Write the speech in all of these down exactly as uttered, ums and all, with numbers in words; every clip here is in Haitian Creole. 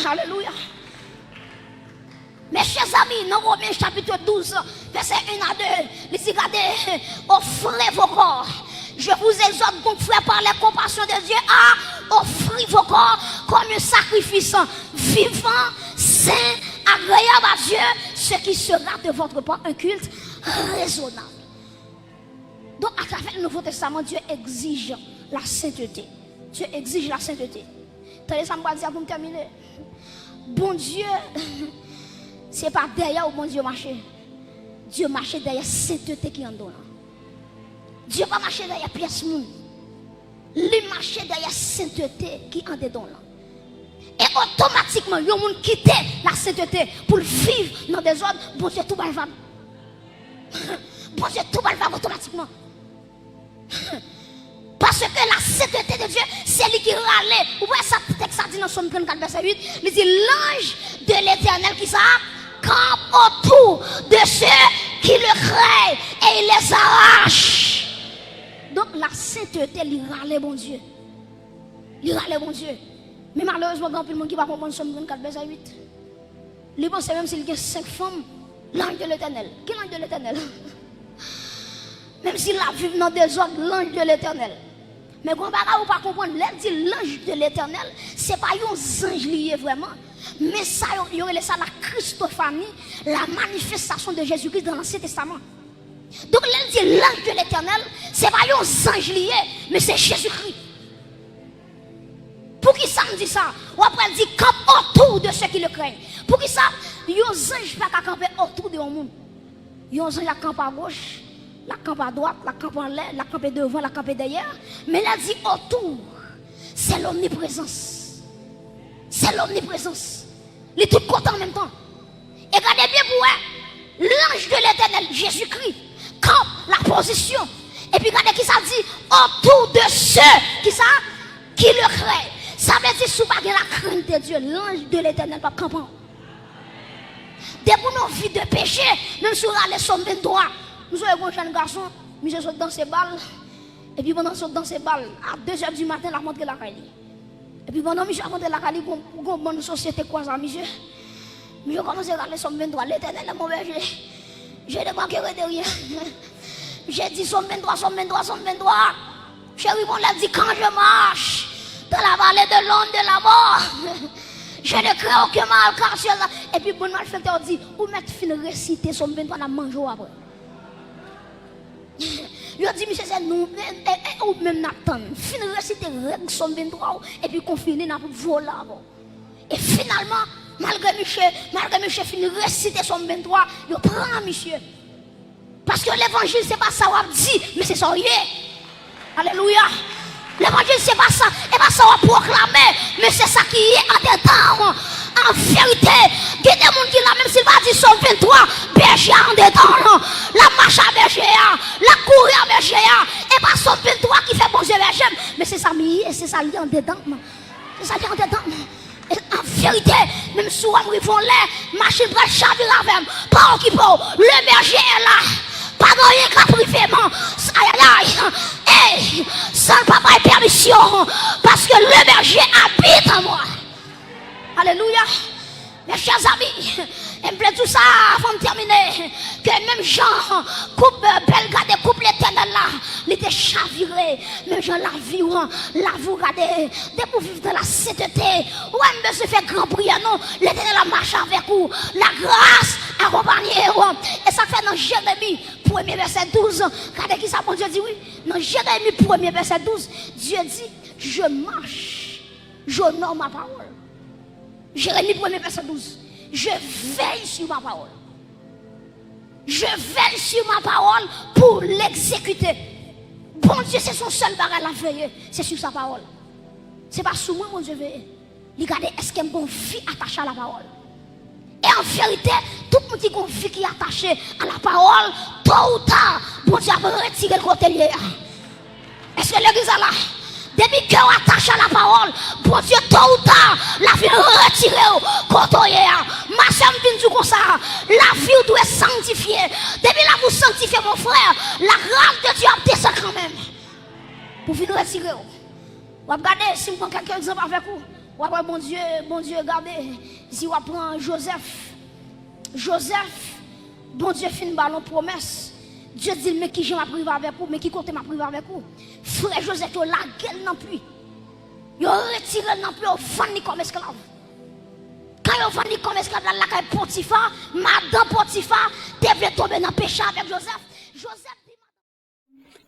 Alelouya. Mes chers amis, nan Women chapit douz, vèsè en a de, li di, gade, offrez vos corps. Je vous exhorte donc, frères, par les compassions de Dieu, à offrir vos corps comme un sacrifice vivant, saint, agréable à Dieu, ce qui sera de votre part un culte raisonnable. Donk, atravè Nouvo Testaman, Dieu exige la sainteté. Dieu exige la sainteté. Tande sa m pral di a pou m tèmine. Bondye, se pa dèyè w Bondye mache. Dieu mache dèyè sentete ki anndan w lan. Dieu pa mache dèyè pyès moun. Li mache dèyè sentete ki andedan w lan. E otomatikman, yon moun kite la sentete pou l viv nan dezòd, Bondye tou ba l vag. Bondye tou ba l vag otomatikman. Paske la sentete de Dieu, se li ki rale. Ou wè sa tèks sa di nan Sòm trannkat, vèsè uit, li di, l'ange de l'Éternel, ki sa? Campe autour de ceux qui le craignent et il les arrache. Donk, la sentete, li rale Bondye. Li rale Bondye. Men malerezman, gen anpil moun ki pa konprann Sòm trannkat, vèsè uit. Li panse menm si l gen senk fanm, l'ange de l'Éternel. Ki l'ange de l'Éternel? Menm si l ap viv nan dezòd, l'ange de l'Éternel. Men gon bagay ou pa konprann, lè l di l'ange de l'Éternel, se pa yon zanj li ye vrèman. Men sa yo, yo rele sa la Christophanie, la manifestation de Jésus-Christ dans l'Ancien Testament. Donk, lè l di l'ange de l'Éternel, se pa yon zanj li ye, men se Jezikri. Poukisa m di sa? W ap wè l di, campe autour de ceux qui le craignent. Poukisa yon zanj pa ka kanpe otou de yon moun? Yon zanj la kanpe agoch, la kanpe adwat, la kanpe anlè, la kanpe devan, la kanpe dèyè. Men lè l di otou, se lomniprezans. Se lomniprezans. Li tout kote an menm tan. E gade byen pou wè, l'ange de l'Éternel, Jezikri, kanpe la pozisyon. Epi gade ki sa l di, autour de ceux, ki sa? Qui le craignent. Sa vle di, si w pa gen la crainte de Dieu, l'ange de l'Éternel p ap kanpe w. Depi w nan vi de peche, menm si w rale Sòm venntwa, m sonje gon jèn gason, misye sot danse bal, epi pandan l sot danse bal, a de zè di maten, l ap rantre lakay li. Epi pandan misye ap rantre lakay li, gon, gon bann sosyete kwaze a misye. Misye kòmanse rale Sòm venntwa, L'Éternel est mon berger. Je ne manquerai de rien. Misye di Sòm venntwa, Sòm venntwa, Sòm venntwa. Cheri, bon, lè l di, quand je marche dans la vallée de l'ombre de la mort, je ne crains aucun mal, car tu es là. Epi bann malfektè yo di, ou mèt fin resite Sòm venntwa, n ap manje w apre. Yo di misye se nou, e, e, e ou menm n ap tann. Fin resite règ Sòm venntwa w, epi konfini n ap vole avè w. E finalman, malgre misye, malgre misye fin resite Sòm venntwa, yo pran misye. Paske levanjil se pa sa w ap di, men se sa w ye. Alelouya. Levanjil se pa sa, e pa sa w ap pwoklame, men se sa ki ye andedan w. An verite, gen de moun ki la, menm si l pa di Sòm venntwa, bèje a andedan l. L ap mache a bèje a, l ap kouri a bèje a. E pa Sòm venntwa ki fè Bondye bèje m, men se sa m ye, se sa l ye andedan m. Se sa ki andedan m. E an verite, menm si w wè m rive yon lè, machin pral chavire avè m. Pa okipe w. Le berger est là. Pa gen anyen k ap rive m. Ayayay. Ey, san l pa bay pèmisyon. Paske le berger habite en moi. Alelouya. Mes chers amis, e m vle di w sa avan m tèmine, ke menm jan koup, bèl gade koup Letènèl la, li te chavire, menm jan lavi w, lavi w gade, depi w viv dans la sainteté, ou wè m bezwen fè gran priyè non, Letènèl ap mache avèk ou, la grâce akonpanye w. E sa k fè nan Jeremi premye vèsè douz, gade kisa Bondye di wi, nan Jeremi premye vèsè douz, Dieu dit, je marche, j'honore ma parole. Jeremi premye vèsè douz. Je veille sur ma parole. Je veille sur ma parole pour l'exécuter. Bondye se son sèl bagay l ap veye, se sou sa pawòl. Se pa sou mwen Bondye veye. Li gade èske m gon vi atache a la pawòl. E an verite, tout moun ki gon vi ki atache a la pawòl, to ou ta, Bondye ap retire l kote l ye a. Èske legliz la la? Depi kè w atache a la pawòl, Bondye to ou ta, l ap vin retire w kote w ye a. Ma sè, m vin di w konsa, lavi w dwe sanktifye. Depi lavi w sanktifye, mon frè, la grâce de Dieu ap desann kanmenm pou vin retire w. W ap gade, si m pran kèk egzanp avèk ou, W ap wè Bondye, Bondye gade, si w ap pran Jozèf. Jozèf, Bondye fin ba l yon pwomès. Dye di l, men kijan m ap rive avèk ou, men ki kote m ap rive avèk ou. Frè Jozèf yo lage l nan pwi. Yo retire l nan pwi, yo vann li kòm esklav. Kan yo vann li kòm esklav, l al lakay Potifa, madan Potifa te vle tonbe nan peche avèk Jozèf. Jozèf di,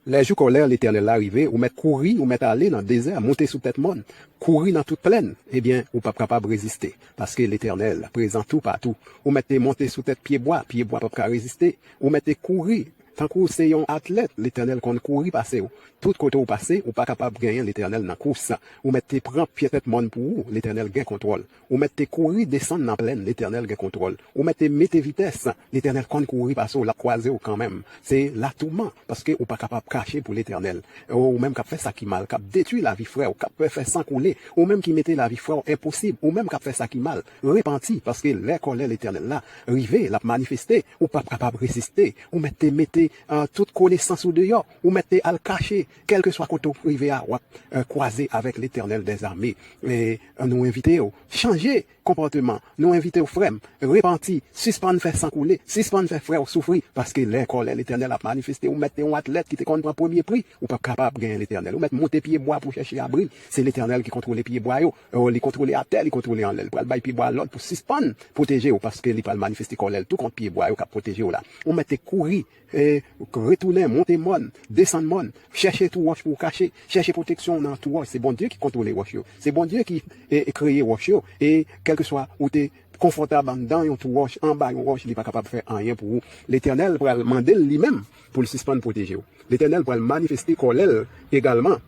Lè jou kòlè Letènèl la rive, ou mèt kouri, ou mèt ale nan dezè, monte sou tèt mòn, kouri nan tout plèn, ebyen, ou p ap kapab reziste, paske Letènèl prezan toupatou. Ou mèt te monte sou tèt pyebwa, pyebwa p ap ka reziste. Ou mèt te kouri, tankou se yon atlèt, Letènèl konn kouri pase w. Tout kote w pase, ou pa kapab genyen Letènèl nan kous. Ou mèt te pran pye tèt mòn pou ou, Letènèl gen kontwòl. Ou mèt te kouri desann nan plèn, Letènèl gen kontwòl. Ou mèt te mete vitès, Letènèl konn kouri pase w, l ap kwaze w kanmenm. Se latouman, paske ou pa kapab kache pou Letènèl. Ou menm k ap fè sa ki mal, k ap detwi lavi frè w, k ap fè san koule, ou menm ki mete lavi frè w enposib, ou menm k ap fè sa ki mal, repanti, paske lè kòlè Letènèl la rive, l ap manifeste, ou p ap kapab reziste. Ou mèt te mete, ah, tout konesans ou deyò, ou mèt te al kache, kèlkeswa kote w rive a, w ap, eh, kwaze avèk Letènèl dèzame. E nou envite w, chanje konpòteman. Nou envite w, frè m, repanti, sispann fè san koule, sispann fè frè w soufri, paske lè kòlè Letènèl ap manifeste, ou mèt te yon atlèt ki te konn pran premye pri, ou p ap kapab genyen Letènèl. Ou mèt monte pyebwa pou chèche abri. Se Letènèl ki kontwole pyebwa yo. O, li kontwole atè, li kontwole anlè. Li pral bay pyebwa lòd pou sispann pwoteje w, paske li pral manifeste kòlè l tou kont pyebwa yo k ap pwoteje w la. Ou mèt te kouri, e, retounen, monte mòn, desann mòn, chèche twou wòch pou w kache, chèche pwoteksyon w nan twou wòch. Se Bondye ki kontwole wòch yo. Se Bondye ki, e, e, kreye wòch yo. E kèlkeswa ou te konfòtab anndan yon twou wòch, anba yon wòch, li pa kapab fè anyen pou ou. Letènèl pral mande l li menm pou l sispann pwoteje w. Letènèl pral manifeste kòlè l egalman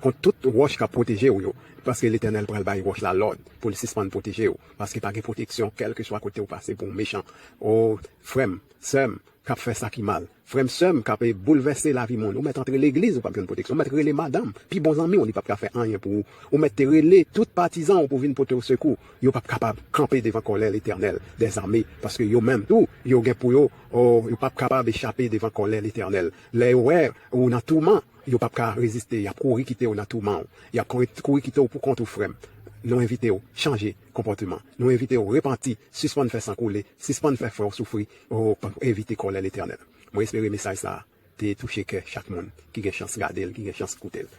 kont tout wòch k ap pwoteje w yo. Paske Letènèl pral bay wòch la lòd pou l sispann pwoteje w. Paske pa gen pwoteksyon, kèlkeswa kote w pase pou w mechan. O, frè m, sè m, k ap fè sa ki mal. Frè m, sè m, k ap, e, boulvèse lavi moun. Ou mèt antre legliz, ou p ap jwenn pwoteksyon. Ou mèt rele madanm, pi bon zanmi w, li p ap ka fè anyen pou ou. Ou mèt te rele tout patizan w pou vin pote w sekou. Yo p ap kapab kanpe devan kòlè Letènèl dèzame, paske yo menm tou, yo gen pou yo, o, yo p ap kapab echape devan kòlè Letènèl. Lè yo wè ou nan touman, yo p ap ka reziste, y ap kouri kite w nan touman w. Y ap kouri, kouri kite w pou kont ou, frè m. Nou envite w chanje konpòteman. Nou envite w repanti, sispann fè san koule, sispann fè frè w soufri, o, evite kòlè Letènèl. Mwen espere mesaj sa a te touche kè chak moun ki gen chans gade l, ki gen chans koute l.